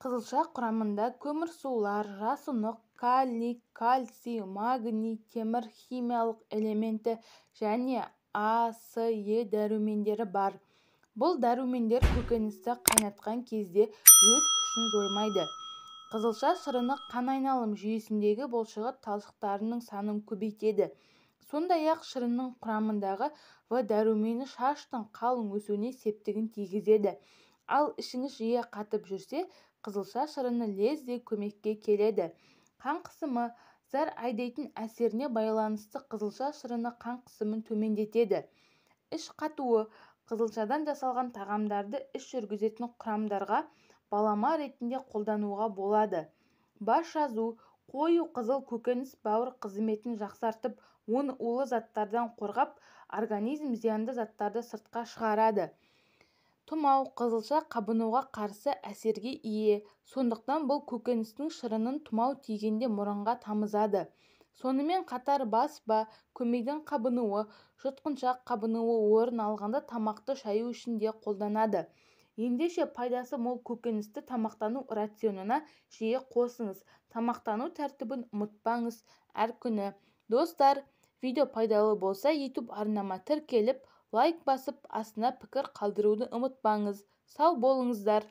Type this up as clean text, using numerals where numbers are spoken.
Қызылша құрамында көмірсулар, жасұнық, калий, кальций, магний, темір химиялық элементі және А, С, Е дәрумендері бар. Бұл дәрумендер көкөністі қайнатқан кезде өз күшін жоймайды. Қызылша шырыны қан айналым жүйесіндегі бұлшықет талшықтарының санын көбейтеді. Сондай-ақ шырынның құрамындағы В дәрумені шаштың қалың өсуіне септігін тигізеді. Ал ішіңіз жиі қатып жүрсе, қызылша шырыны лезде көмекке келеді. Қан қысымы: зәр айдайтын әсеріне байланысты қызылша шырыны қан қысымын төмендетеді. Іш қатуы: қызылшадан жасалған тағамдарды іш жүргізетін құрамдарға балама ретінде қолдануға болады. Бас жазу: қою қызыл көкөніс бауыр қызметін жақсартып, оны улы заттардан қорғап, организм зиянды заттарды сыртқа шығарады. Тұмау: қызылша қабынуға қарсы әсерге ие. Сондықтан бұл көкөністің шырынын тұмау тигенде мұрынға тамызады. Сонымен қатар баспа, көмейдің қабынуы, жұтқыншақ қабынуы орын алғанда тамақты шаю үшін де қолданады. Ендеше пайдасы мол көкөністі тамақтану рационына жиі қосыңыз. Тамақтану тәртібін ұмытпаңыз әр күні. Достар, видео пайдалы болса, YouTube арнама тіркеліп, лайк басып, астына пікір қалдыруды ұмытпаңыз. Сау болыңыздар!